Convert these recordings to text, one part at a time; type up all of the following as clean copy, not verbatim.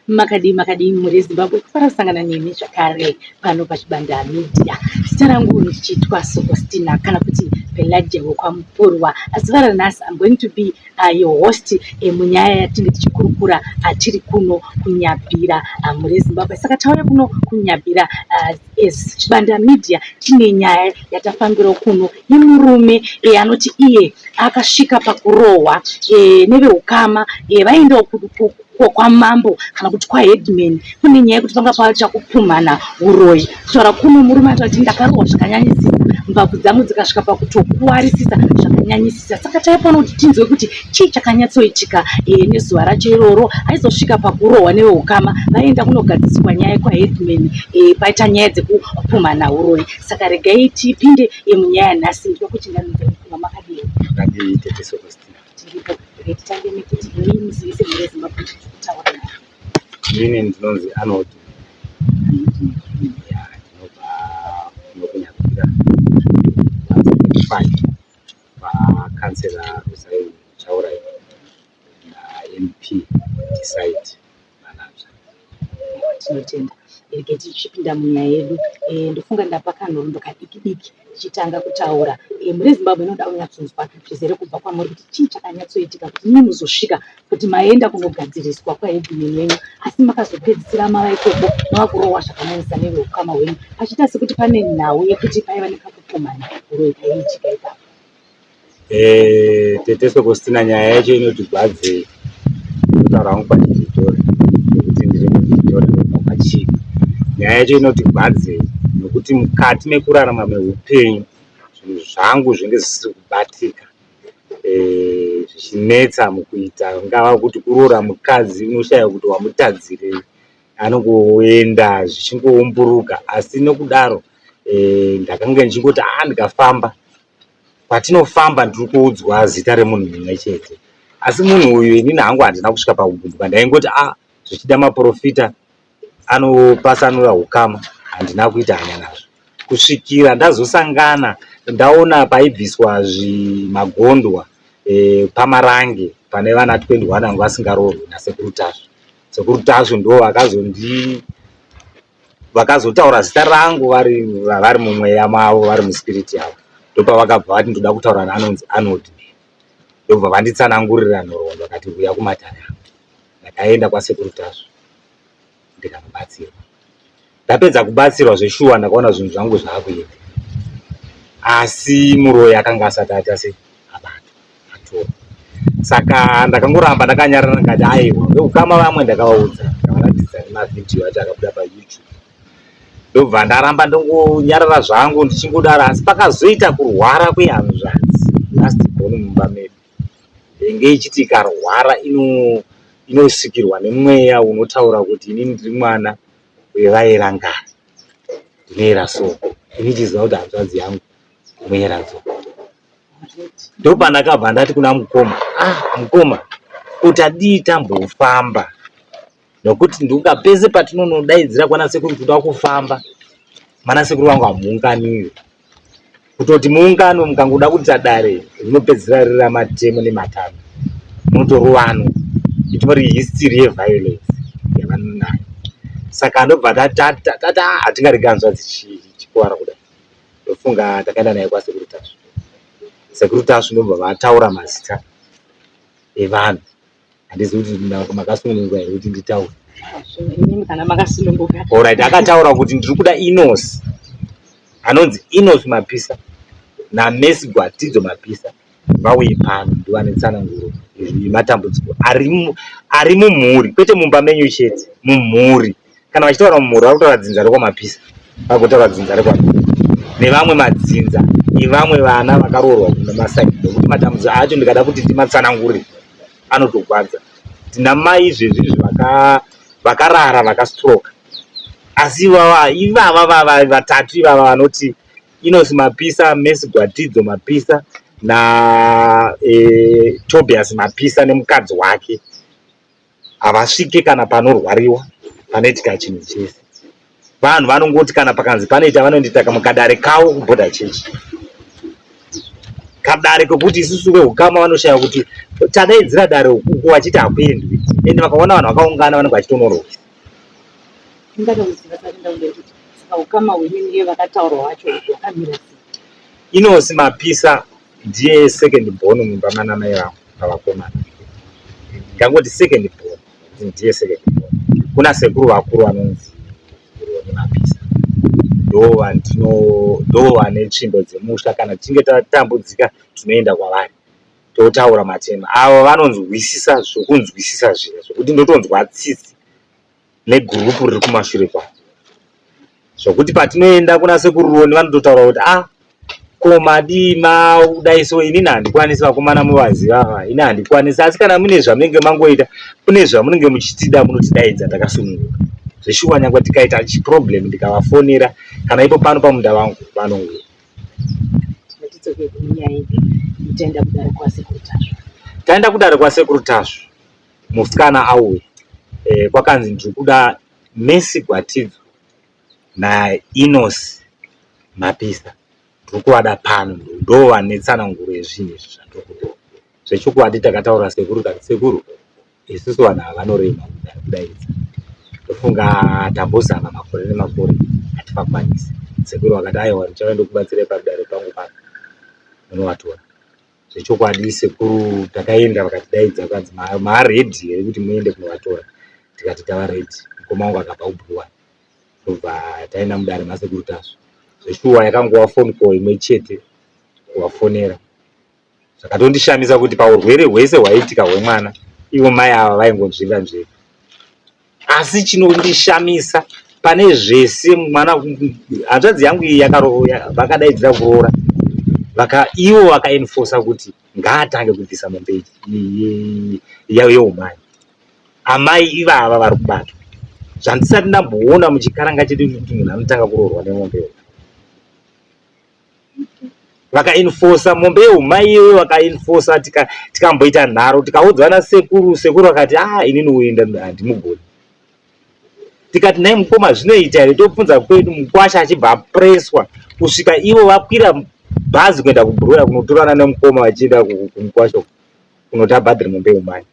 Makadii makadii mhuri yeZimbabwe, kufara kusangana nemi zvakare pano paChibanda Media. Zita rangu ndichitwa Sokostina kana kuti Pelagia wekwaMupurwa. Zuva ranhasi I'm going to be your host munyaya yatinge tichikurukura tiri kuno kuNyabira mhuri yeZimbabwe. Saka tauya kuno kuNyabira as Chibanda Media tine nyaya yatafambirawo kuno yemurume anoti iye akasvika pakurohwa neveukama vaendawo kwamambo kana kuti kwaheadman kune nyaya yekuti panga pachakupumhana uroyi. Kutaura kuno murume anotaura kuti ndakarohwa zvakanyanyisisa, mbabvu dzangu dzikasvika pakutokuwarisisa zvakanyanyisisa. Saka tauya pano kuti tinzwe kuti chii chakanyatsoitika nezuva racho iroro. Aizosvika pakurohwa neveukama vaenda kunogadziriswa nyaya kwaheadman paita nyaya dzekupumhana uroyi. Saka regai tipinde munyaya yanhasi. Ndinoda kuchingamidza mukoma, makadii? Makadii tete Sokostina? Tiripo. Regai titange nekuti imi muzivise mhuri yeZimbabwe kuti tiri kutaura nayo. Inini ndinonzi Arnold. Ya, ndinobva kuno kuNyabira pa75 pakansela Rosai Chaurai naMP Decide Mananzva. Tinotenda. Regai tichipinda munyaya yedu. Ndofunga ndapa kanhoroondo kadiki diki tichitanga kutaura. Mhuri yeZimbabwe inoda kunyatsonzwa zvizere kubva kwamuri kuti chii chakanyatsoitika kuti imi muzosvika kuti maenda kunogadziriswa kwaheadman wenyu asi makazopedzisira mava ikoko mava kurohwa zvakanyanyisa neveukama hwenyu pachiita sekuti pane nhau yekuti paiva nekakupumhana uroyi kaiitika ipapo. Tete Sokostina, nyaya yacho inoti gwadzei. Ndinotaura hangu pachiVictoria nekuti ndiri muVictoria ndobva kwaChivi. Nyaya yacho inoti gwadzei nekuti mukati mekurarama meupenyu zvinhu zvangu zvinge zvisiri kubatika zvichinetsa mukuita kungava kuti kuroora mukadzi unoshaya kuti wamutadzirei anongoenda zvichingoumburuka asi nokudaro ndakanga ndichingoti aa ndikafamba kwatinofamba ndiri kuudzwa zita remunhu mumwe chete asi munhu uyu inini hangu handina kusvika pakugumbuka ndaingoti a zvichida maprofita anopasanura ukama handina kuita hanya nazvo kusvikira ndazosangana ndaona paibviswa zvimagondwa paMarange pane vana 21 vanga vasingaroorwi nasekuru Tasvu. Sekuru Tasvu ndo vakazondi vakazotaura zita rangu vari vari mumweya mavo vari muspiriti yavo ndopavakabva vati ndoda kutaura naanonzi Arnold ndobva vanditsanangurira nhoroondo vakati uya kumatare angu. Ndakaenda kwasekuru Tasvu ndikanobatsirwa. Ndapedza kubatsirwa zveshuwa ndakaona zvinhu zvangu zvaakuenda asi muroyi akanga asati aita sei abatwa atorwa. Saka ndakangoramba ndakanyarara ndikati aiwa veukama vamwe ndakavaudza ndikavaratidza nemavhidhiyo acho akabuda paYouTube. Ndobva ndaramba ndongonyarara zvangu ndichingodaro asi pakazoita kurwara kwehanzvadzi last born mumba medu inge ichiti ikarwara inosvikirwa nemweya unotaura kuti inini ndiri mwana wevaera ngari ndinoera soko ini ndichiziva kuti hanzvadzi yangu muera dzoko. Ndopandakabva ndati kuna mukoma, ah mukoma kuti adii tambofamba nokuti ndunga pese patinonodaidzira kwana sekuru kuda kufamba mana sekuru vangu hamuunganiwi kutoti muungano mukangoda kuita dare rinopedzisira riri ramatemo nematano munotorovanwa itori history yeviolence yavanonayo saka ndobva tati hatingaregi hanzvadzi chikuvara kudai ndofunga takaenda naye kwasekuru Tasvu sekuru Tasvu ndobva vataura mazita evanhu handizivi kuti makasununguka here kuti nditaure. Inini kana makasununguka. Alright, akataura kuti ndiri kuda Enos anonzi Enos Mapisa naMercy Gwatidzo Mapisa vauye pano ndivane tsananguro yematambudziko ari mumhuri kwete mumba menyu chete mumhuri kana vachitaura mumhuri vari kutaura dzinza rekwaMapisa vagotaura dzinza rekwaMapisa nevamwe madzinza evamwe vana vakaroorwa kuna masaidi nekuti matambudziko acho ndikada kuti ndimatsanangure anotogwadza tina mai izvezvi izvi vakarara vakastroka asi ivava ivava vatatu ivava vanoti Inosi Mapisa, Mercy Gwatidzo Mapisa na Tobias Mapisa nemukadzi wake havasvike kana panorwariwa panoitika chinhu chese vanhu vanongoti kana pakanzi panoita vanoendoita mukadare kavo kuborder church. kadare kekuti isusu veukama vanoshaya kuti tadaidzira dare uku vachiti hakuendwi, ende vakaona vanhu vakaungana vanenge vachitonorwisa. Ndingada kuziva sati ndakumberi kuti saka ukama hwenyu ndiye vakataurwa wacho hwakamira sei? Inosi Mapisa ndiye second born mumba mana mai vangu pavakomana. Ndingangoti second born ndiye second born. Kuna sekuru vakuru vanonzi Roni Mapisa, ndo vane tsvimbo dzemusha. Kana tichinge tatambudzika tinoenda kwavari totaura matema. Avo vanonzwisisa zvokunzwisisa zviya zvokuti ndotonzwa tsitsi negurupu riri kumashure kwavo, zvokuti patinoenda kuna sekuru Roni vanototaura kuti ah, ko madii madai so, inini handikwanisi, vakomana muvaziva ava, ini handikwanisi, asi kana mune zvamunenge mangoita, kune zvamunenge muchitida, munotidaidza takasununguka. Zveshuwa, nyangwe tikaita chiproblem ndikavafonera kana ipo pano pamunda vangu, vanouya. Ngatidzoke kunyaya yedu. Taenda kudare kwasekuru Tasvu. Taenda kudare kwasekuru Tasvu, musikana auya. Kwakanzi ndiri kuda Mercy Gwatidzo naInos Mapisa, ndiri kuvada pano, ndo vane tsananguro yezvinhu izvi zvandiri kuda. Zvechokwadi takataura sekuru, kati sekuru, isusu vanhu ava vanorema kudare kudaidza, ndofunga tambozama makore nemakore hativakwanisi. Sekuru vakati aiwa, ndichauya ndokubatsirai padare pangu pano, munovatora. Zvechokwadi sekuru takaenda, vakatidaidza, vakanzi maready here kuti muende kunovatora? Tikati tava ready. Mukoma wangu akabva kuBulawayo, ndobva taenda mudare masekuru Tasvu. Zveshuwa yakangova phone call imwe chete kuvafonera. Zvakatondishamisa kuti paurwere hwese hwaiitika hwemwana, ivo mai ava vaingonzvenga nzvenga. Asi chinondishamisa pane zvese, mwana hanzvadzi yangu iyi vakadaidzira kuroora, ivo vakaenforsa kuti ngaatange kubvisa mombe yeumai. Amai ivava vari kubatwa, zvandisati ndamboona muchikaranga chedu, kuti munhu anotanga kuroorwa nemombe yeumai. Vakaenforsa mombe yeumai iyoyo, vakaenforsa, tikamboita nharo, tikaudzwa nasekuru. Sekuru vakati ah, inini uenda handimugoni. Tikati nhai mukoma, zvinoita here? Tobvunza kwedu, mukwasha achibva apreswa kusvika ivo vakwira bhazi kuenda kuBulawayo kunotorana nemukoma, vachienda kumukwasha kunoti abhadhire mombe yeumai.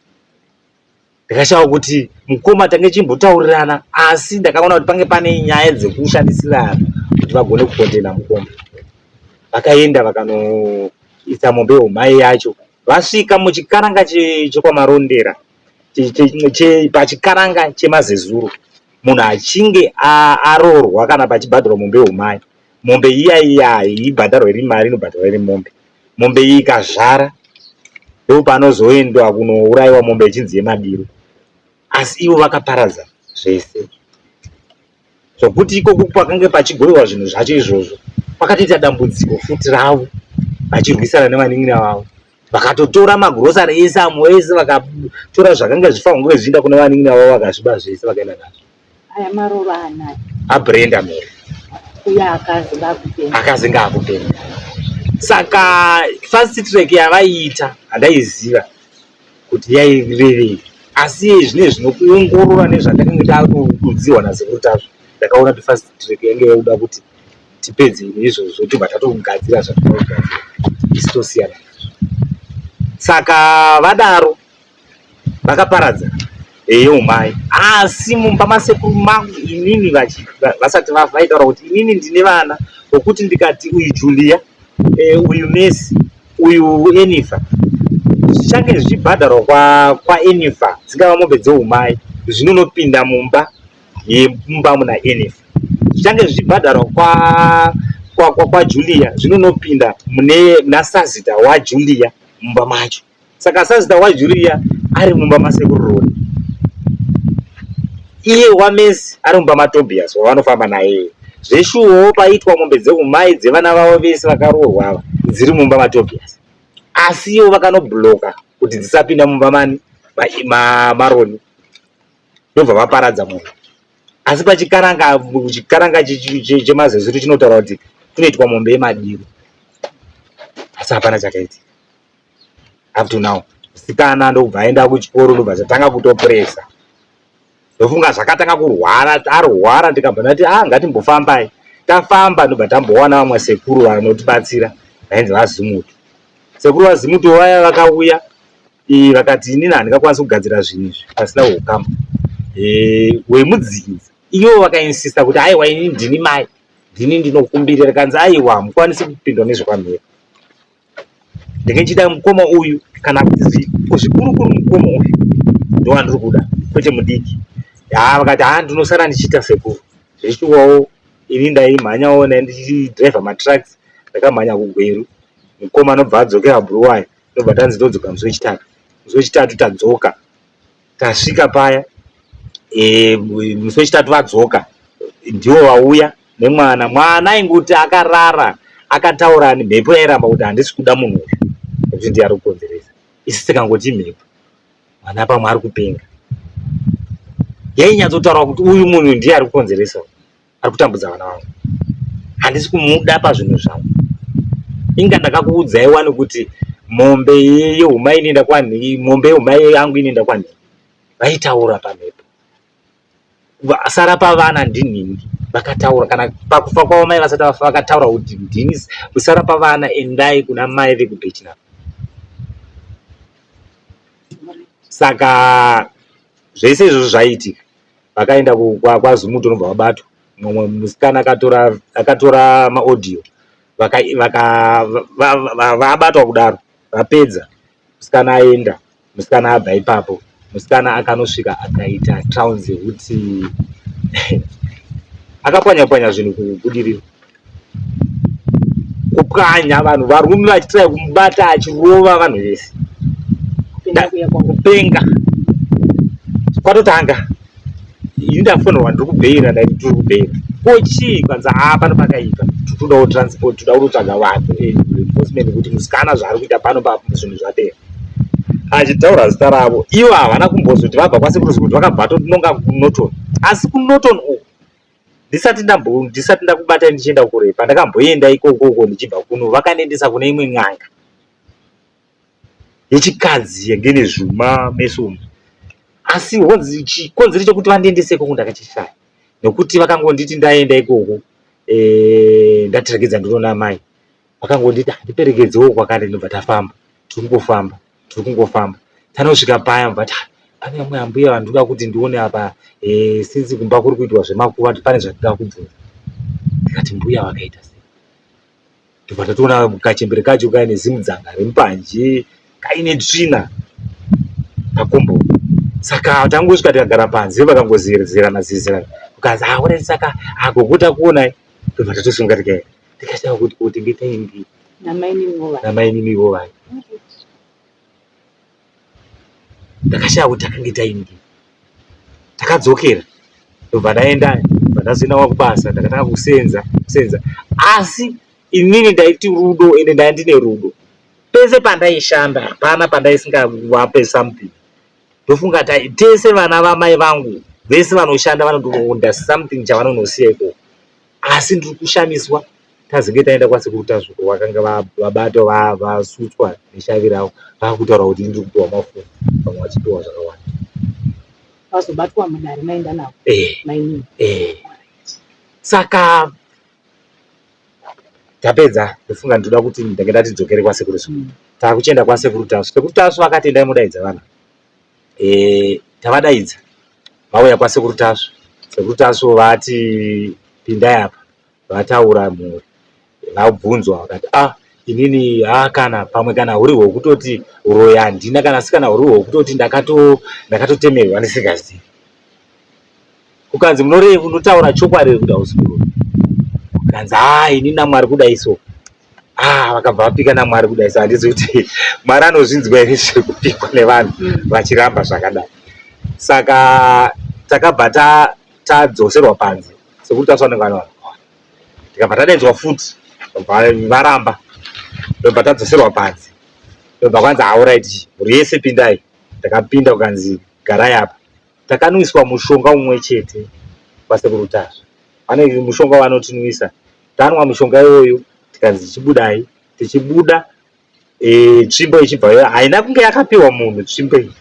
Ndakashaya kuti mukoma tange chimbotaurirana, asi ndakaona kuti pange pane nyaya dzekushandisirana kuti vagone kukontena mukoma. Vakaenda vakanoisa mombe yeumai yacho. Vasvika muchikaranga chekwaMarondera, pachikaranga chemaZezuru, munhu achinge aroorwa kana pachibhadharwa mombe yeumai, mombe iya iya haibhadharwa iri mari, inobhadharwa iri mombe. Mombe iyi ikazvara, ndopanozoendwa kunourayiwa mombe ichinzi yemadiro. Asi ivo vakaparadza zvese, zvokuti ikoko pakange pachigovewa zvinhu zvacho izvozvo, pakatoita dambudziko futi ravo vachirwisana nevanin'ina vavo. Vakatotora magrosari ese amwe ese, vakatora zvakanga zvifanirwa kunge zvichienda kune vanin'ina vavo, vakazviba zvese vakaenda nazvo. Aya maroro anayo. ABrenda Mhere. Uya akazi ngakupenga. Akazi ngakupenga. Saka fast track yavaiita handaiziva kuti yairevei, asi iye zvine zvinokuongorora nezvatakanga takuudziwa nasekuru Tasvu, ndakaona kuti fast track yange yakuda kuti tipedze izvozvo, tobva tatogadzira zvatinoda kugadzira, isu tosiyana nazvo. Saka vadaro vakaparadza yeumai, asi mumba masekuru mangu inini vasati vafa vaitaura kuti inini ndine vana vokuti ndikati uyu Julia, uyu Messi, uyu Enifa, zvichange zvichibhadharwa kwaEnifa, dzingava mombe dzeumai, zvinonopinda mumba yemumba muna Enifa. Zvichange zvichibhadharwa kwaJulia, zvinonopinda muna sazita waJulia mumba macho. Saka sazita waJulia ari mumba masekuru Roni, iye waMessi ari mumba maTobias wavanofamba naye. Zveshuwo paitwa mombe dzeumai dzevana vavo vese vakaroorwa ava dziri mumba maTobias, asi ivo vakanobloka kuti dzisapinda mumba mani maRoni, ndobva vaparadza mombe. Asi pachikaranga, chikaranga chemaZezuru chinotaura kuti kunoitwa mombe yemadiro, asi hapana chakaitika up to now. Musikana ndobva aenda kuchikoro, ndobva chatanga kutopresa. Ndofunga zvakatanga kurwara, arwara, ndikabva ndati ah, ngatimbofambai. Tafamba, ndobva tambowana vamwe sekuru vanotibatsira vainzi vaZumutu. Sekuru vaZimuto vaya vakauya vakati inini handingakwanisi kugadzira zvinhu izvi pasina hukama hwemudzinza. Ivo vakainsista kuti aiwa ini ndini mai, ndini ndinokumbirira. Kanzi aiwa hamukwanisi kupindwa nezvekwamhera. Ndenge ndichida mukoma uyu kana kuti zvikurukuru mukoma uyu ndowandiri kuda kwete mudiki. Haa vakati haa ndinosara ndichiita sekuru. Zveshuwawo ini ndaimhanyawo ndichidriver matrucks ndakamhanya kuGweru. Mukoma anobva adzokera Bulawayo ndobva tanzi todzoka musi wechitatu. Musi wechitatu tadzoka tasvika paya musi wechitatu vadzoka ndivo vauya nemwana. Mwana aingoti akarara akataura mhepo yairamba kuti handisi kuda munhu uyu nekuti ndiye ari kukonzeresa. Isu tikangoti imhepo mwana pamwe ari kupenga. Yainyatsotaura kuti uyu munhu ndiye ari kukonzeresa ari kutambudza vana vangu. Handisi kumuda pazvinhu zvangu. Inga ndakakuudzai wani kuti mombe yehumai inoenda kwanhi, mombe yehumai yangu inoenda kwanhi. Vaitaura pamhepo. Sara pavana ndinhingi vakataura kana pakufa kwavo mai vasati vafa vakataura kuti ndini sara pavana endai kuna mai vekubechnam. Saka zvese izvozvo zvaiitika vakaenda kwaZumuto ndobva vabatwa. Mumwe musikana akatora maaudio vabatwa kudaro vapedza musikana aenda musikana abva ipapo musikana akanosvika akaita trounce yekuti akapwanya pwanya zvinhu kubudiriro kupwanya vanhu varume vachitrai kumubata achirova vanhu vese kupenga kwatotanga ini ndafonerwa ndiri kubheira ndaiti tiri kubheira ko chii kwanzi haa pano pakaipa tikudawo transport toda kutotsvaga vanhu eh, reinforcement kuti musikana zvaari kuita pano pa zvinhu zvapera achitaura zita ravo ivo havana kumbozoti vabva kwasekuru kuti vakabva vatononga kunoton asi kunoton uku ndisati ndambo ndisati ndakubatai ndichienda kure pandakamboenda ikoko uko ndichibva kuno vakandiendesa kune imwe n'anga yechikadzi yange ine zvuma meso umu asi honzi chikonzero chekuti vandiendese ikoko ndakachishaya nekuti vakangonditi ndaenda ikoko eh, ndati regedza ndinoona amai vakangonditi handiperekedzewo kwakati ndobva tafamba tiri kungofamba tiri kungofamba tanosvika paya bva ah, pane vamwe ambuya vandinoda kuti ndione apa eh, since kumba kuri kuitwa zvemakuva pane zvatinoda kubvunza ndikati mbuya vakaita sei ndobva tatoona kachembere kacho kaine zimudzanga remupanje kaine tsvina pakombo saka tangosvika tikagara panze vakangozerezerana zezerana ukanzi aona ah, saka agogo ah, takuonai ndobva tatosunga tikaenda tikashaya kuti ko tinge taindi namainini ivo vai ndakashaya kuti takange taindi takadzokera ndobva ndaenda ndobva ndazoenda kwakubasa ndakatanga kusenza kusenza asi inini ndaiti rudo ende ndanga ndine rudo pese pandaishanda hapana pandaisingawape something ndofunga tese vana vamai vangu vese vanoshanda vanotoonda something chavanonosiya ikoko asi ndiri kushamiswa tazenge taenda kwasekuru Tasvu vakanga vabatwa vasutswa neshavi ravo vakutaura kuti ndiri kupiwa mafuta vamwe vachipiwa zvakawanda vazobatwa mudare maenda navo eh, mainini eh. Saka tapedza ndofunga ndinoda kuti ndange ndati dzokere kwasekuru Tasvu mm. Takuchienda kwasekuru Tasvu sekuru Tasvu vakati endai mudaidza vana e, tavadaidza vauya kwasekuru Tasvu sekuru Tasvu vati pindai apa vataura mhuri vabvunzwa vakati ah inini ah kana pamwe kana huri hwekutoti uroyi handina kana sikana huri hwekutoti ndakato ndakatotemerwa ndisingazivi kukanzi munorei unotaura chokwadi here kuti hausi kuroyi kukanzi ah ini namwari kudai so ah vakabva vapika namwari kudai so handizi kuti mwari anozvinzwa here zviri kupikwa nevanhu mm. vachiramba zvakadai saka takabva tadzoserwa panze sekuti taswa nevanhu tikabva tadaidzwa futi varamba ndobva tadzoserwa panze ndobva kwanzi auraiti mhuri yese pindai takapinda kukanzi garai apa takanwiswa mushonga umwe chete kwasekuru Tasvu pane mushonga wavanotinwisa tanwa mushonga iwoyo tikanzi chibudai tichibuda e, tsvimbo ichibva haina kunge yakapiwa munhu tsvimbo iyi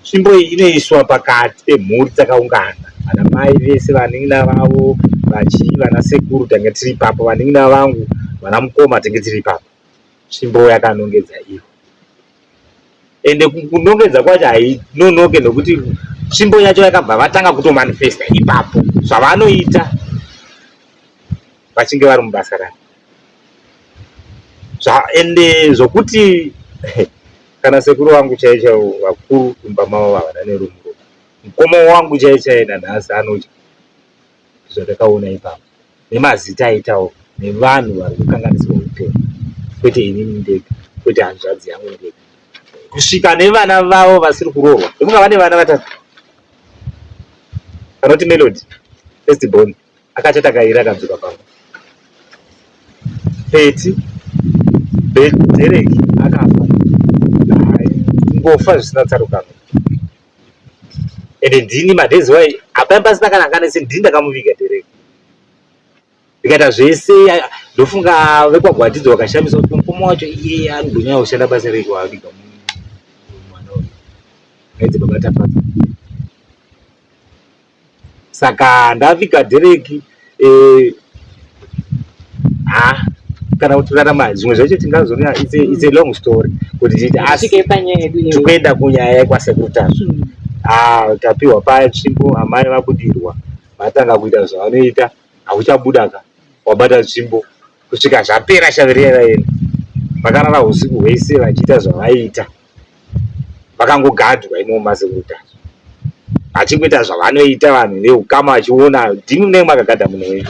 tsvimbo iyi inoiswa pakati pemhuri dzakaungana vana mai vese vanin'ina vavo vachii vana sekuru tange tiri ipapo vanin'ina vangu vana mukoma tange tiri ipapo. Tsvimbo yakanongedza ivo. Ende kunongedza kwacho hainonoke nokuti tsvimbo yacho yakabva vatanga kutomanifesta ipapo zvavanoita vachinge vari mubasa ravo. Ende zvokuti kana sekuru vangu chaivo chaivo vakuru mumba mavo havana nerumuro. Mukoma wangu chaiye chaiye nanhasi anodya zvandakaona ipapo nemazita aitawo nevanhu vari kukanganisirwa upenyu kwete inini ndega kwete hanzvadzi yangu ndega kusvika nevana vavo vasiri kuroorwa ndofunga vane vana vatatu vanoti Melody first born akachata kairi akadzoka pamba Peti Derek akafa kungofa zvisina tsarukano ende ndini madays wai hapana pasina kana akanese ndini ndakamuviga Derek ndikaita zvese ndofunga vekwagwatidzo vakashamisa kuti mukoma wacho iye anogonyanya kushanda basa rei kwaviga mwana uyu aidzi baba Tafadza saka ndaviga Derek eh, ah, kana kuti rarama zvimwe zvacho tingazoona it's a, it's a long story kuti tiiti asi Tisvike panyaya yedu iyoyo. tikuenda kunyaya yekwasekuru Tasvu ah, tapiwa paya tsvimbo amai vabudirwa vatanga kuita zvavanoita hauchabuda ka wabata tsvimbo kusvika zvapera shavi riya raenda vakarara usiku hwese vachiita zvavaiita vakangogadwa imomo masekuru Tasvu vachingoita zvavanoita vanhu veukama vachiona ndimi munenge makagadha munhu wenyu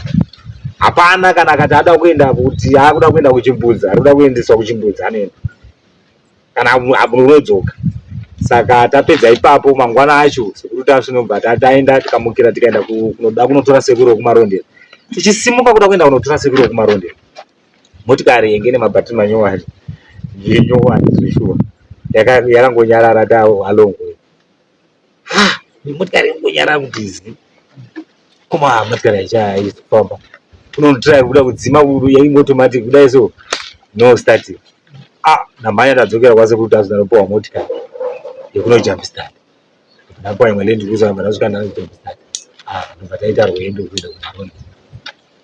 hapana kana akati ada kuenda kuti akuda kuenda kuchimbudzi ari kuda kuendeswa kuchimbudzi anoenda kana unodzoka saka tapedza ipapo mangwana acho sekuru Tasvu tinobva taenda tikamukira tikaenda kunoda kunotora sekuru wekumarondera tichisimuka kuda kuenda kunotora sekuru wekumarondera motikari yenge nemabhatiri manyowani yenyowani zveshuwa yakangonyarara taalongo ha motikari yangonyarara kuti zi koma motikari haichaifamba unonotry kuda kudzima yainge automatic kudai so no starting ah ndamhanya ndadzokera kwasekuru Tasvu ndanopiwa motikari yekunojumpstart ndapiwa imwe Land Cruiser ndasvika ndanojumpstart ah ndobva taita rwendo kuenda kumarondera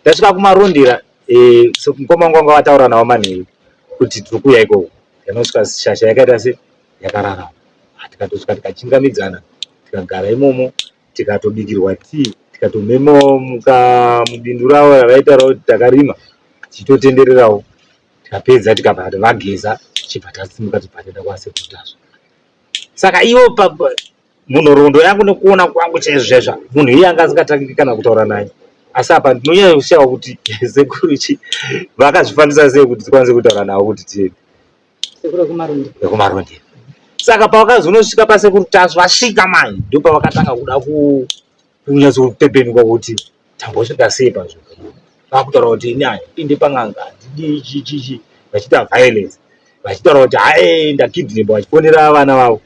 ndasvika kumarondera eh, so mukoma wangu wanga vataura navo manheru kuti tiri kuuya ikoko ndanosvika shasha yakaita se yakararama Ah, tikatosvika tikachingamidzana tikagara imomo tikatobikirwa tii tikatomemawo muka mubindu ravo ravaitaura kuti takarima tichitotendererawo tikapedza tikabva vageza tichibva tasimuka tibva taenda kwasekuru Tasvu saka ivo munhoroondo yangu nekuona kwangu chaizvo chaizvo munhu iye anga asingatangiki kana kutaura naye asi apa ndinonyanya kushaiwa kuti sekuru chi vakazvifambisa sei kuti tikwanise kutaura navo kuti tiende Sekuru vekumarondera. Vekumarondera. Saka pavakazonosvika pasekuru Tasvu vasvika manje ndopavakatanga kuda kunyatsopepenuka kuti tambosvika sei panzvimbo vakutaura kuti ini handipinde pan'anga handidi chi chi chi vachiita violence vachitaura kuti hae ndakidnap vachifonera vana vavo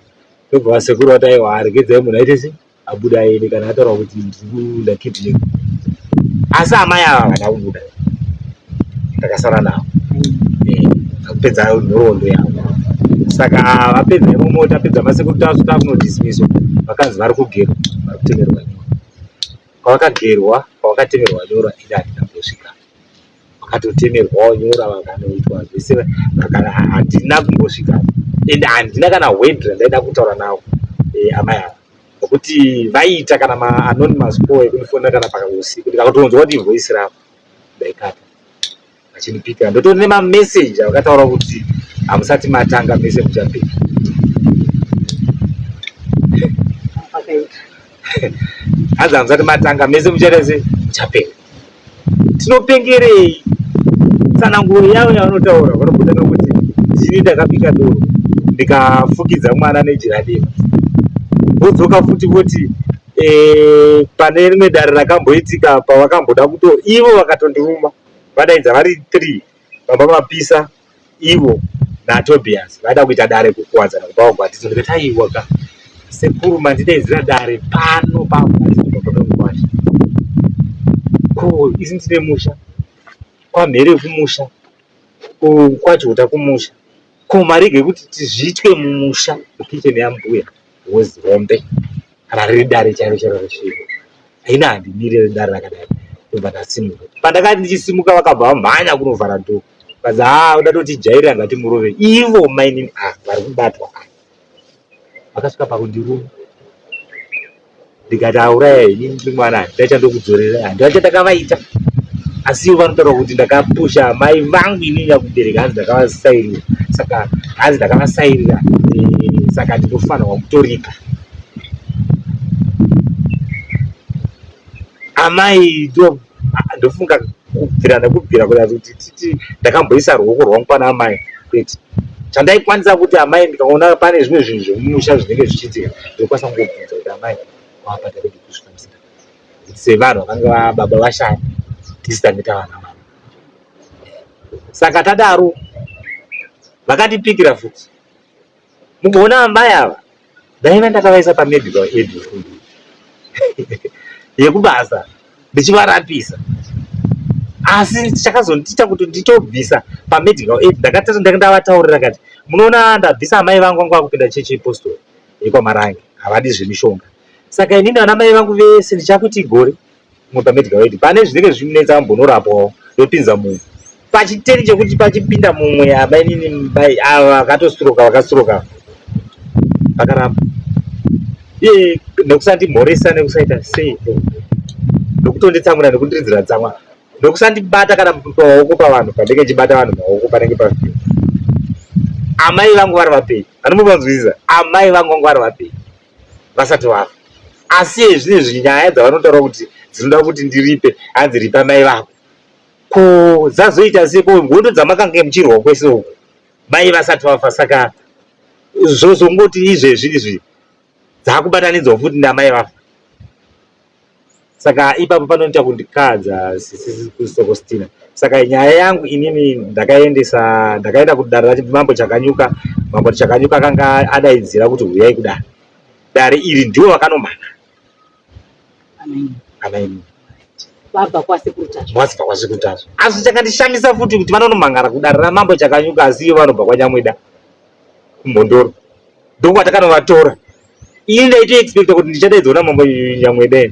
ndobva vasekuru vati aiwa regedzai munhu aite sei abuda aende kana ataura kuti ndakidnap asi amai ava havana kubuda ndakasara navo eh, kupedza nhoroondo yavo saka vapedza imomo tapedza masekuru tasu takunodismiswa vakanzi vari kugerwa vari kutemerwa nyora kwavakagerwa kwavakatemerwa nyora ini handina kumbosvika vakatotemerwawo nyora vakanoitwa zvese handina kumbosvika ende handina kana word randaida kutaura navo eh, amai ava nokuti vaiita kana maanonymous call ekundifonera kana pakausiku ndikatonzwa kuti voice ravo ndaikata vachindipikira ndotori nemameseji avakataura kuti hamusati matanga mese muchapika hanzi hamusati matanga mese muchaita se muchapera tinopengerei tsananguro yavo yavanotaura vanobuda nokuti ndini ndakabika doro ndikafukidza mwana nejira dema vodzoka futi voti eh, pane rimwe dare rakamboitika pavakamboda kuto ivo vakatondiruma vadaidza vari 3 baba mapisa ivo naTobias vaida kuita dare kukuwadzana kubva kwagwatidzo ndikati aiwa ka sekuru mandidaidzira dare pano pagwatidzo baba vemukwasha ko isi ndine musha kwamhere kumusha ko kwaJota kumusha ko marege kuti tizviitwe mumusha mukicheni yambuya wozi hombe kana riri dare chairo chairo resviro haina handimire dare rakadai ndobva ndasimuka pandakati ndichisimuka vakabva vamhanya kunovhara dhoo. Kanzi haa uda totijairira ngatimurove. Ivo mainini ah vari kubatwa ah. Vakasvika pakundiruma. Ndikati auraya ini ndiri mwana handina chandokudzorera handina chandakavaita. Asi ivo vanotaura kuti ndakapusha amai vangu ini nyakubereka hanzi ndakavasairira saka hanzi ndakavasairira eh, saka ndinofanirwa kutoripa. Amai ndo ndofunga kubvira nekubvira kuda kuti titi ndakamboisa ruoko rwangu pana amai kwete chandaikwanisa kuti amai ndikaona pane zvimwe zvinhu zvemumusha zvinenge zvichiitika ndokwanisa kungobvunza kuti amai wapa takudi kusvika musina kuti sevanhu vakanga baba vashaya tisi tange tavana vana saka tadaro vakandipikira futi Mugoona amai ava ndaiva ndakavaisa pamedical aid yekubasa ndichivarapisa asi chakazondiita kuti nditobvisa pamedical aid ndakatanga ndanga ndavataurira kati munoona ndabvisa amai vangu vangu vakupinda chechi yepostori yekwamarange havadi zvemishonga saka inini vana mai vangu vese ndichakuti gore mumwe pamedical aid pane zvinenge zvinetsa ambonorapwawo ndopinza mumwe pachiteri chekuti pachipinda mumwe amainini mai ava vakatosiroka vakasiroka vakaramba iye nekusandimhoresa nekusaita sei nokutonditsamwira nekundiridzira tsamwa nokusandibata kana pamaoko pavanhu pandenge ndichibata vanhu maoko panenge pafiwa amai vangu vari vapenyu anomuvanzwisisa amai vangu vangu vari vapenyu vasati vafa asi ezvinezvi nyaya dzavanotaura kuti dzinoda kuti ndiripe hanzi ripa mai vako ko dzazoita sei ko hondo dzamakange muchirwa kwese uku mai vasati vafa saka zvozongoti izvezvi izvi dzakubatanidzwa futi namai vafa Saka ipapo panoita kundikadza Sokostina. Saka nyaya yangu inini ndakaendesa ndakaenda kudare ramambo Chakanyuka. Mambo Chakanyuka akanga adaidzira kuti huyai kudare. Dare iri ndivo vakanomhanya. Amainini. Vabva kwasekuru Tasvu. Vabva kwasekuru Tasvu. Asi chakandishamisa futi kuti vanonomhangara kudare ramambo Chakanyuka asi ivo vanobva kwaNyamweda kuMhondoro. Ndokwatakanovatora. Ini ndaitoexpecta kuti ndichadaidzwa namambo Nyamweda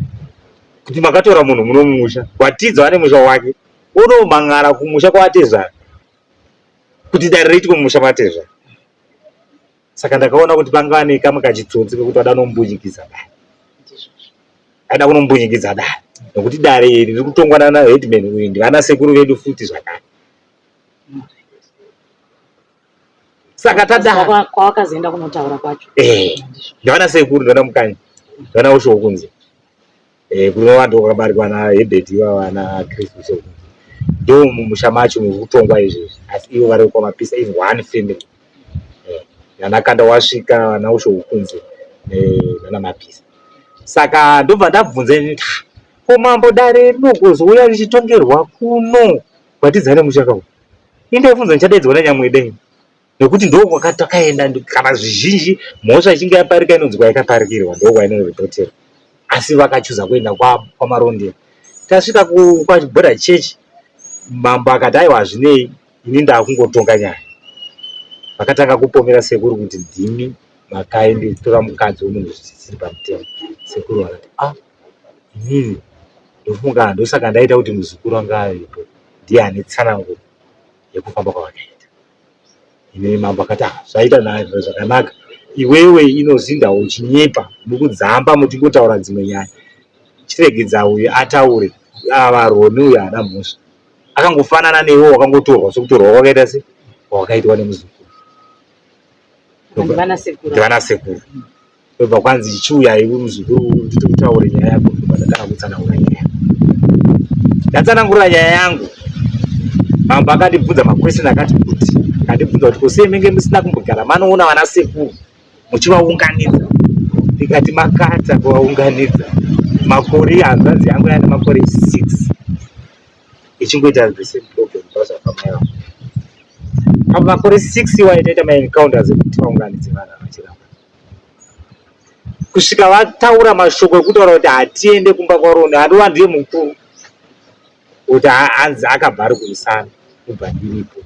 kuti makatora munhu muno mumusha watiza ane musha wake onomhan'ara kumusha kwaatezvara kuti dare riitwe mumusha matezvara. Saka ndakaona kuti panga pane kamwe kachitsotsi kekuti vada kunombunyikidza dare. Aida kunombunyikidza dare nokuti dare iri riri kutongwa nana headman uyu ndivana sekuru vedu futi zvakare. Saka tada kwawakazoenda kunotaura kwacho. Eh. Ndivana sekuru ndivana mukanya. Ndivana usho kunze. Eh kunova ndokwakabarikwa na Herbert ivava na Chris usho kunze. Ndo mumusha macho muri kutongwa izvezvi asi ivo vari kwamapisa in one family. Eh nana kanda wasvika vana usho kunze eh nana mapisa. Saka ndobva ndabvunza ini ko mambo dare rinogozouya richitongerwa kuno kwatidzane musha kawo. Ini ndaifunza ndichadaidzwa naNyamweda ini nekuti ndokwakatakaenda kana zvizhinji mhosva ichinge yaparika inonzi kwayakaparikirwa ndokwainoripotera asi vakachuza kuenda kwamarondera tasvika kwaborder church mambo akati aiwa hazvinei ini ndakungotonga nyaya vakatanga kupomera sekuru kuti ndimi makaenditora mukadzi wemunhu zvisiri pamutemo sekuru vakati ah inini ndofunga ndosaka ndaita kuti muzukuru anga aripo ndiye ane tsananguro yekufamba kwavakaita ini mambo akati ah zvaita zvakanaka iwewe inozinda uchinyepa mukudzamba muchingotaura dzimwe nyaya chiregedza uyu ataure ava roni uyu haana mhosva akangofanana newe wakangotorwa sekutorwa kwakaita se kwawakaitwa nemuzukuru ndivana sekuru Ndobva kwanzi chiuya iwe muzukuru nditotaure nyaya yako ndobva ndatanga kutsanangura nyaya. Ndatsanangura nyaya yangu. Mambo akandibvunza maquestion akati kuti akandibvunza kuti ko sei menge musina kumbogara manoona vana sekuru muchivaunganidza ndikati makata kuvaunganidza makore hanzvadzi yangu yane makore 6 ichingoita the same problem zvazvabva mai vangu pamakore 6 iwayo taita maencounters ekuti vaunganidze vanhu vachiramba kusvika vataura mashoko ekutaura kuti hatiende kumba kwaRoni anova ndiye mukuru kuti hanzi akabva ari kumusana kubva ndiripo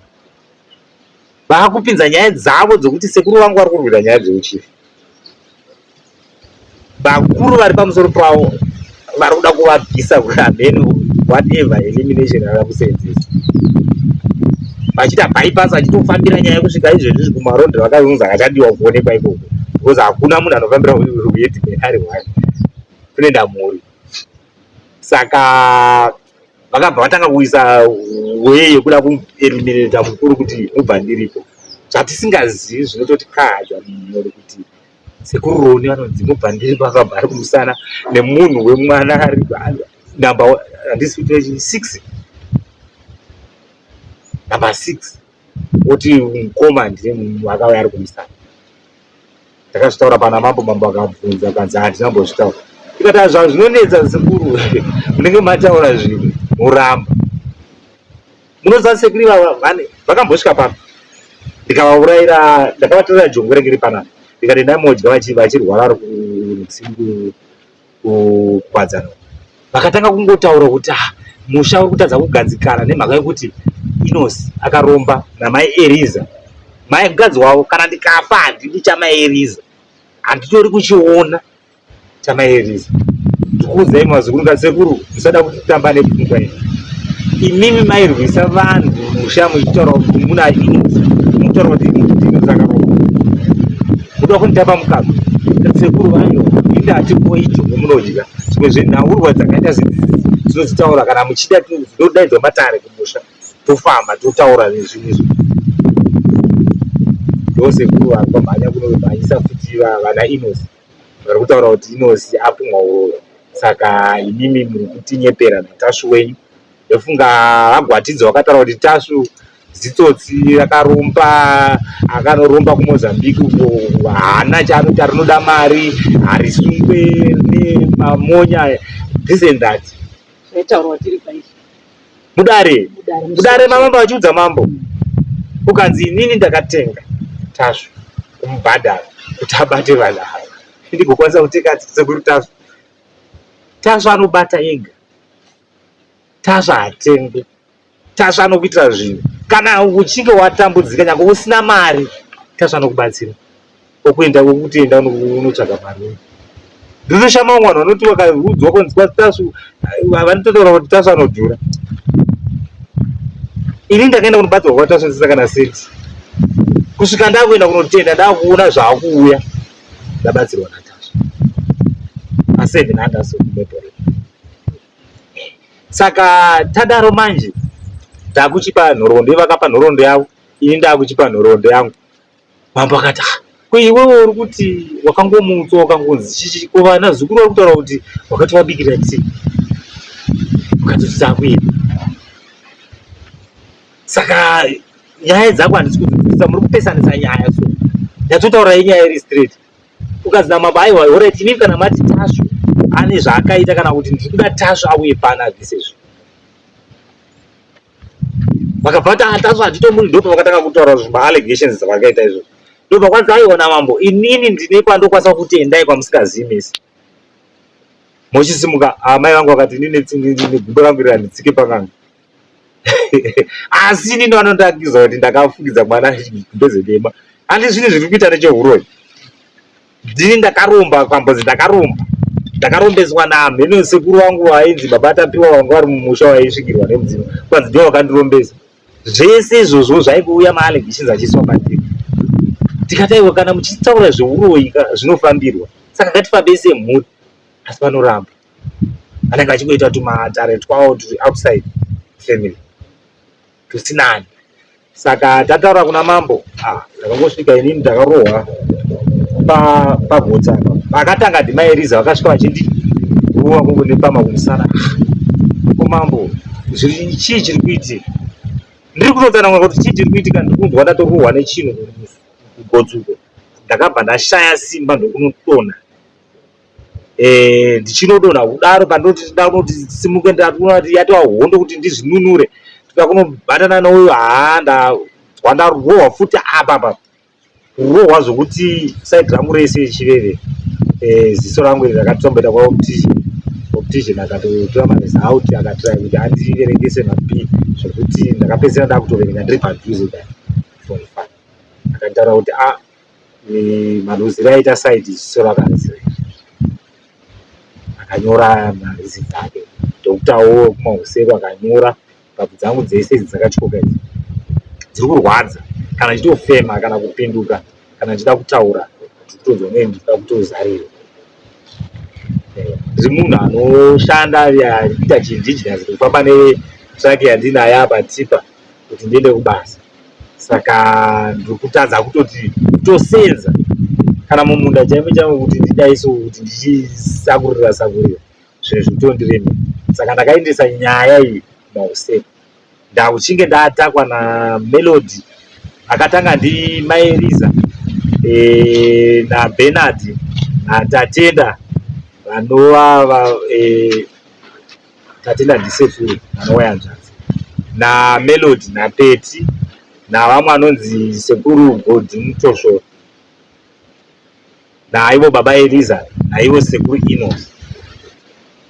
vaakupinza nyaya dzavo dzekuti sekuru vangu vari kurwira nyaya dzeuchifu vakuru vari pamusoro pavo vari kuda kuvabvisa hameno whatever elimination vada kuseenzesa. Vachiita bypass vachitofambira nyaya kusvika izvezvi kumarondera vakaunza akachadiwa kuonekwa ikoko because hakuna munhu anofambira headman ari one kunoenda mhuri. Saka vakabva vatanga kuisa way yekuda kueliminata mukuru kuti mubva ndiripo. Zvatisingazivi zvinototikahadza mumhuri kuti sekuru Roni vanonzi mubva ndiripo akabva ari kumusana nemunhu wemwana ari number handisi kuti six number six oti mukoma ndine munhu akauya ari kumusana. Ndakazvitaura pana mambo, mambo akabvunza akanzi handina kumbozvitaura. Ndikati "Ah, zva zvinonetsa sekuru, munenge mataura zvinhu moramba. Munoziva sekuru ivava vane vakambosvika pano ndikavaurayira, ndakavatorera jongwe renge riri panapa ndikati endai modya vachirwara vari kukwadzana. Vakatanga kungotaura kuti ah, musha uri kutadza kugadzikana nemhaka yekuti Inosi akaromba namai Eriza. Mai mukadzi wavo, kana ndikafa handidi chamai Eriza, handitori kuchiona chamai Eriza. Ndikuudzai mazukuru ndikati sekuru musada kutamba nepfungwa iyi. Imimi mairwisa vanhu musha muchitaura kuti muna Inosi, mutaura kuti Inosi akaromba. Muda kunditapa mukaka. Sekuru vayo, ini hatikuoi jongwe munodya. Zvimwe zvenhaurwa dzakaita sedzidzi tinodzitaura kana muchida tinodaidzwa matare kumusha tofamba totaura nezvimwe izvo. Ndosekuru vari kumhanya kunomhanyisa futi vana Inosi vari kutaura kuti Inosi apumwa uroyi saka imimi muri kutinyepera naTasvu wenyu. Ndofunga VaGwatidzo vakataura kuti Tasvu zitsotsi rakaromba akanoromba kuMozambique uko haana chaanoita rinoda mari harisungwe nemamonya this and that. Zvaitaurwa tiri paizvi. Mudare mudare mamambo vachiudza mambo ukanzi inini ndakatenga Tasvu kumubhadhara kuti abate vanhu ava ndigokwanisa kutenga sekuru Tasvu. Tasvu anobata ega. Tasvu hatengwe. Tasvu anokuitira zvinhu. Kana uchinge watambudzika nyangwe usina mari, Tasvu anokubatsira. Okuenda okuti enda unotsvaga mari. Ndinoshama vamwe vanhu vanoti vakaudzwa kunzi kwaTasvu vanototaura kuti Tasvu anodhura. Ini ndakaenda kunobatsirwa kwaTasvu ndisina kana senti. Kusvika ndakuenda kunotenda ndakuona zvaakuuya ndabatsirwa naTasvu. Aseven Anderson Mebore. Saka tadaro manje takuchipa nhoroondo, ivo vakapa nhoroondo yavo, ini ndakuchipa nhoroondo yangu. Mambo akati ah, ko iwewe uri kuti wakangomutswa wakangonzi chichi, ko vana zukuru vari kutaura kuti wakatovabikira tii, ukatoti takuenda. Saka nyaya dzako handisi kudzinzwisisa, muri kupesanisa nyaya so. Nyatsotaura inyaya iri straight. Ukanzi namambo aiwa horaiti imimi kana mati Tasvu ane zvaakaita kana kuti ndiri kuda Tasvu auye pano abvise izvo. Vakabva vati ah Tasvu handitomudi ndipo vakatanga kutaura zvimaallegations zvavakaita izvozvo. Ndobva kwanzi aiwa namambo inini ndine kwandokwanisa kuti endai kwamusingazivi mese. Mochisimuka amai vangu vakati inini negumbo rangu iri handitsike pan'anga. Asi inini vanondiakiza kuti ndakafukidza mwana gumbeze dema. Handi zvinhu zviri kuita nechehuroyi. Ndini ndakaromba kwambonzi ndakaromba. Ndakarombeswa namheno sekuru vangu vainzi baba Tapiwa vanga vari mumusha waisvikirwa nemudzimu. Kwanzi ndivo vakandirombesa. Zvese izvozvo zvaingouya maallegations achiiswa pandiri. Tikati aiwa kana muchitaura zveuroyi zvinofambirwa. Saka ngatifambei semhuri. Asi vanoramba. Vanenge vachingoita tumatare twawo turi outside family tusinani. Saka tataura kuna mambo, ah, ndakangosvika inini ndakarohwa pagotsi apa. Vakatanga ndimai Eliza vakasvika vachindirova koko nepama kumusana. Ah, ko mambo, zviri chii chiri kuitika? Ndiri kutotsanangura kuti chii chiri kuitika, ndiri kunzwa ndatorohwa nechinhu kugotsi uko. Ndakabva ndashaya simba ndokunodonha. Eh, ndichinodonha kudaro pandoti ndakunoti simuke ndakuona kuti yatova hondo kuti ndizvinunure ndikuda kunobatana nouyo haa ndanzwa ndarohwa futi apa apa kurohwa zvokuti side rangu rese chiveve eh, ziso rangu iri rakatomboita kwaoptician optician akatotora maresult akatry kuti andiverengese mab zvokuti ndakapedzisira ndakutoverenga ndiri padhuze kudai for fun akanditaura kuti ah Maluzire aita side ziso rakanzi akanyora mareasons ake. Doctor wo wekumahuseru akanyora mbabvu dzangu dzese idzi dzakatyoka idzi. Dziri kurwadza kana ndichitofema kana kupinduka kana ndichida kutaura ndikutonzwa kunge ndikuda kutozarirwa. Ndiri munhu anoshanda kuita chiindigenous kufamba netruck yandinayo apa tipa kuti ndiende kubasa. Saka ndiri kutadza kutoti kutosenza kana mumunda chaimo chaimo kuti ndidai so kuti ndichisakurira sakurira zvinhu zviri kutondiremera. Saka ndakaendesa nyaya iyi kumahuseku. Ndakuchinge ndatakwa naMelody akatanga ndimai Eliza e, naBernard naTatenda vanova va, e, Tatenda ndisekuru vanova hanzvadzi naMelody naPeti navamwe anonzi sekuru Godi Mutosvoro naivo baba Eliza naivo sekuru Enos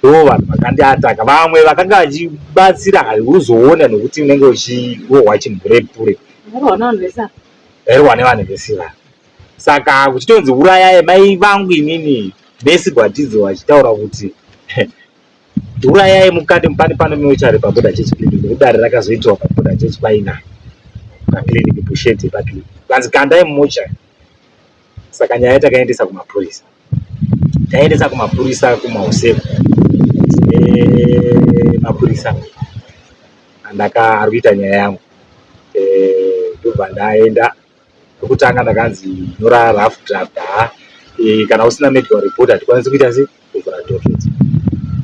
ndo vanhu vakandiataka. Vamwe vakanga vachibatsira hauzoona nekuti unenge uchirohwa chimhurepure ndairwa nevanhu vese vava. Saka kuchitonzi urayai mai vangu inini Mercy Gwatidzo vachitaura kuti urayai mukande mupane pano mochari paBorder Church Clinic nekuti dare rakazoitwa paBorder Church paina paclinic pushete paclinic vanzi kandai mumochari. Saka nyaya takaendesa kumapurisa, taendesa kumapurisa kumauseku tine mapurisa andaka ari kuita nyaya yangu ndobva ndaenda pekutanga ndakanzi nyora rough draft haa kana usina medical report hatikwanisi kuita sei kuvhura docket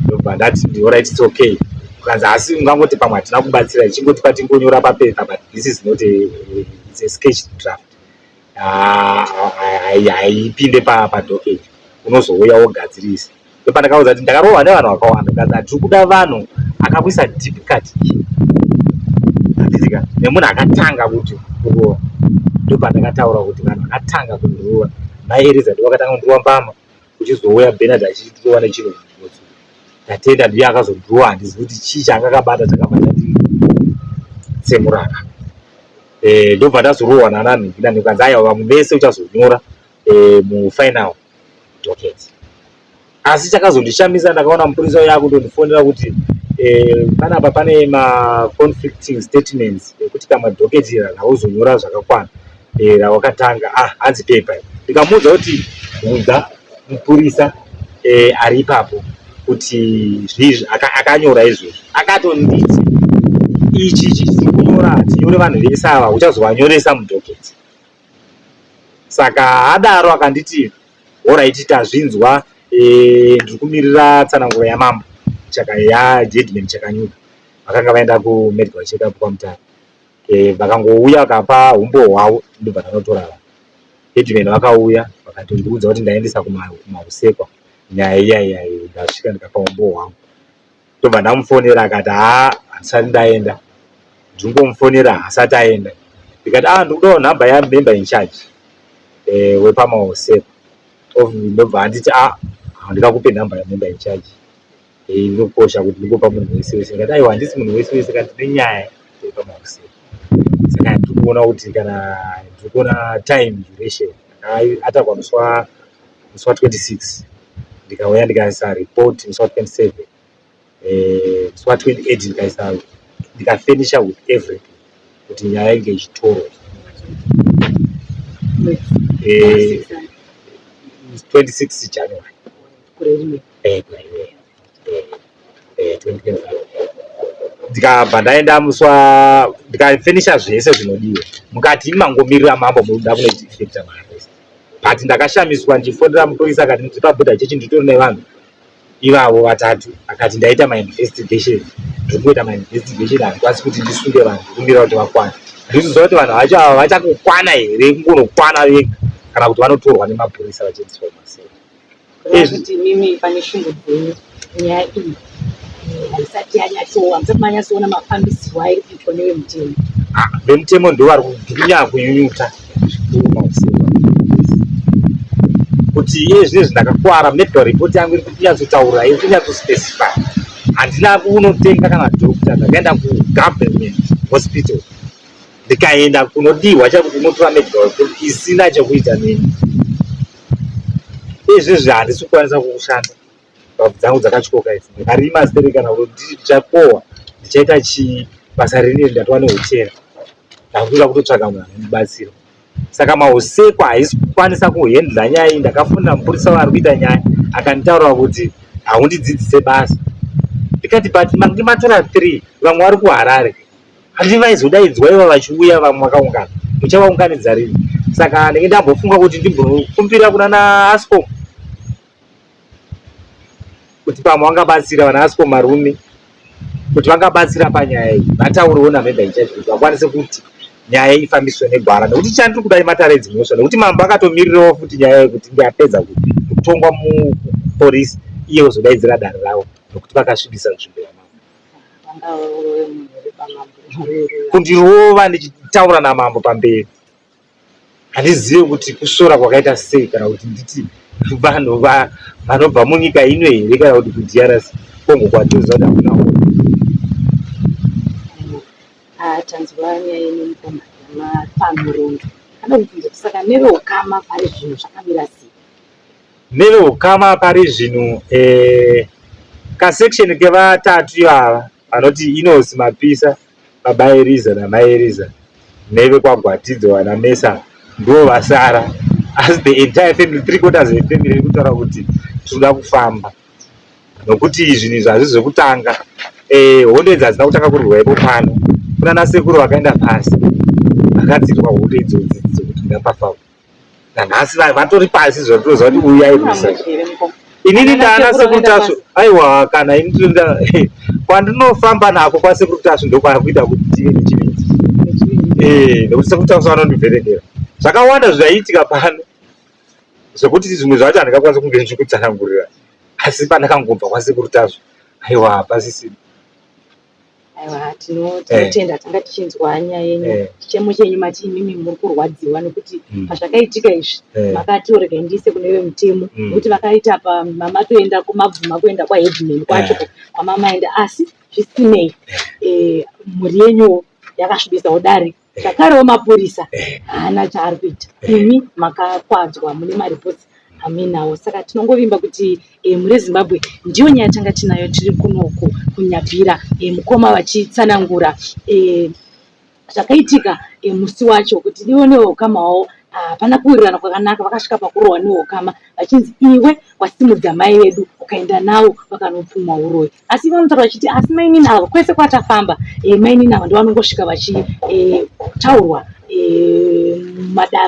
ndobva ndati alright it's okay kukanzi asi ungangoti pamwe hatina kubatsira ichingoti patingonyora papepa but this is not a, it's a sketch draft haipinde padocket unozouya wogadzirisa ndopandakaudza kuti ndakarohwa nevanhu vakawanda kanzi hatiri kuda vanhu akakuisa deep cut handitika nemunhu akatanga kuti kurova ndopandakataura kuti vanhu vakatanga kundirova mai Eliza ndo vakatanga kundirova mbama kuchizouya Bernard achitirova nechinhu mubotso Tatenda ndiye akazondirova handizivi kuti chii chaanga akabata chakabva chanditsemuraka ndobva ndazorohwa nana nhingi nanhingi kanzi aiwa vamwe vese uchazonyora mufinal docket. Asi chakazondishamisa ndakaona mupurisa uya akutondifonera kuti panapa pane maconflicting statements ekuti kamwe docket ira rauzonyora zvakakwana rawakatanga hanzi pepa iri. Ndikamuudza kuti bvunza mupurisa ari ipapo kuti zvii akanyora izvozvo. Akatonditi ichi ichi tiri kunyora tinyore vanhu vese ava uchazovanyoresa mudocket. Saka adaro akanditi horaiti tazvinzwa ndiri kumirira tsananguro yamambo yaJudgment Chakanyuka vakanga vaenda kumedical check up kwaMutare. Vakangouya vakapa humbowo hwavo ndobva ndanotora vanhu. Headman vakauya vakatondiudza kuti ndaendesa kumahusekwa nyaya iya iya ndasvika ndikapa humbowo hwangu. Ndobva ndamufonera akati haa handisati ndaenda. Ndingomufonera haasati aenda. Ndikati ah ndikudawo nhamba yamember in charge wepamahusekwa. Ndobva anditi ah handingakupe nhamba yamember in charge. Inokosha kuti ndingopa munhu wese wese. Ndikati aiwa handisi munhu wese wese kana ndine nyaya yepamahusekwa. Saka ndiri kuona kuti kana ndiri kuona time duration atakwa musi wa 26 ndikauya ndikaisa report musi wa 27 musi wa 28 ndikaisa ndikafinisha with everything kuti nyaya inge ichitorwa 26 January 2025 ndikabva ndaenda musi wa ndikafinisha zvese zvinodiwa mukati mangomirira mambo munoda kunoita maarrest but ndakashamiswa ndichifonera mupurisa akati ndiri paBorder Church nditori nevanhu ivavo vatatu akati ndaita mainvestigation ndiri kungoita mainvestigation handikwanisi kuti ndisunge vanhu ndikumirira kuti vakwane. Handisi kuziva kuti vanhu vacho ava vachakukwana here kungonokwana vega kana kuti vanotorwa nemapurisa vachiendeswa kumasero. Kureva kuti imimi pane shungu dzenyu nyaya iyi haisati yanyatsowa musati manyatsoona mafambisirwo airi kuitwa nevemutemo. Vemutemo ndivo vari kunyanya kunyunyuta zvikuru mauseva kuti iye zvinezvi ndakakwara medical report yangu iri kunyatsotaura iri kunyatsospecify handina kunotenga kana doctor ndakaenda kugovernment hospital ndikaenda kunodiwa chakuti unotora medical report isina chekuita neni izvezvi handisi kukwanisa kushanda mbabvu dzangu dzakatyoka idzi ndakarima zitereki kana kuti ndichakohwa ndichaita chii basa rineri ndatova nehotera. Ndakutoda kutotsvaga munhu anondibatsira. Saka mahusekwa haisi kukwanisa kuhendla nyaya iyi. Ndakafonera mupurisa waari kuita nyaya akanditaurira kuti haundidzidzise basa. Ndikati but mange matora 3 vamwe vari kuHarare. Handiti vaizodaidzwa ivo vachiuya vamwe vakaungana. Muchavaunganidza rini? Saka ndenge ndambofunga kuti ndimbokumbira kuna na Ascom kuti pamwe vangabatsira vana Ascom Marume kuti vangabatsira panyaya iyi vataurewo namember in charge kuti vakwanise kuti nyaya ifambiswe negwara nekuti chandiri kuda imatare edzimhosva nekuti mambo akatomirirawo futi nyaya yekuti inge apedza kutongwa mupolisi iye ozodaidzira dare ravo nekuti vakasvibisa nzvimbo yamambo. Kundirova ndichitaura namambo pamberi handizive kuti kusvora kwakaita sei kana kuti nditi vanhu vanobva munyika ino here kana kuti kuDRC Congo kwatinoziva kuti hakuna hondo. Ah, tanzwa nyaya yenyu mukoma yamapanhoroondo kada kubvunza kuti saka neveukama pari zvino zvakamira sei? Neveukama pari zvino eh, kasection kevatatu ivava vanoti Inosi Mapisa baba Eriza namai Eriza nevekwagwatidzo vana Mesa ndivo vasara asi the entire family 3/4 yefamily iri kutaura kuti tinoda kufamba nokuti zvinhu izvi hazvisi zvekutanga eh, hondo idzi hadzina kutanga kurwiwa ipo pano kuna nasekuru vakaenda pasi vakadzirwa hondo idzodzi dzekuti ndapafawo nanhasi vatori pasi zvatoziva kuti uyu airwisa inini ndaana sekuru tasvu aiwa kana ini tinoda kwandinofamba nako kwasekuru tasvu ndokwakuita kuti tive nechivindi eh, nekuti sekuru tasvu vanondivhenekera zvakawanda zvaiitika pano zvekuti zvimwe zvacho handingakwanisi kunge ndichikutsanangurira asi pandakangobva kwasekuru tasvu aiwa hapasisina. Aiwa tinotenda tanga tichinzwa nyaya yenyu eh. chichemo chenyu mati imimi muri kurwadziwa nekuti mm. pazvakaitika izvi eh. makati regai ndiise kune vemutemo mm. nekuti vakaita pamatoenda kumabvuma kuenda kwaheadman kwacho eh. kwamamaenda asi zvisinei mhuri yenyuwo yakasvibisawo dare zvakarewo mapurisa haana chaari kuita imi makakwadzwa mune mareports amuinawo saka tinongovimba kuti e, mhuri yeZimbabwe ndiyo nyaya tanga tinayo tiri kunoku kuNyabira e, mukoma vachitsanangura e, zvakaitika e, musi wacho kuti ivo neukama hwavo hapana kuwirirana kwakanaka vakasvika pakurohwa neukama vachinzi iwe wasimudza mai vedu ukaenda navo vakanopfumwa uroyi asi vanotaura vachiti asi mainini ava kwese kwatafamba e, mainini ava ndovanongosvika vachitaurwa e, e,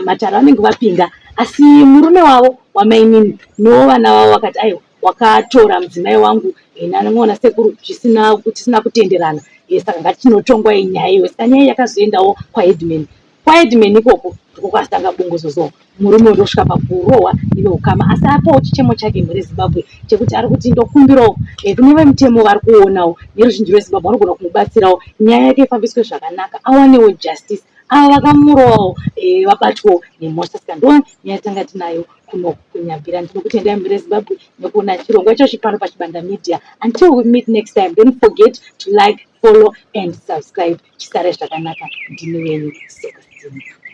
matare vanenge vapinda asi murume wavo wamainini novana vavo vakati aiwa wakatora mudzimai wangu nanona sekuru zvisina tisina kutenderana saka ngatinotongwa inyaya iyoyo saka nyaya yakazoendawo kwaheadman kwaheadman ikoko ndiko kwazotanga bongozozo murume ndosvika pakurohwa neveukama asi apawo chichemo chake mhuri yeZimbabwe chekuti ari kuti ndokumbirawo eh, kune vemutemo vari kuonawo neruzhinji rweZimbabwe vanogona kumubatsirawo nyaya yake ifambiswe zvakanaka awanewo justice ava vakamurovawo eh, vabatwewo nemhosva saka ndo nyaya tanga tinayo kuno kuNyabira ndinokutendai mhuri yeZimbabwe nekuona chirongwa ichochi pano paChibanda Media. Until we meet next time, don't forget to like, follow and subscribe. Chisare zvakanaka. Ndini wenyu Sokostina.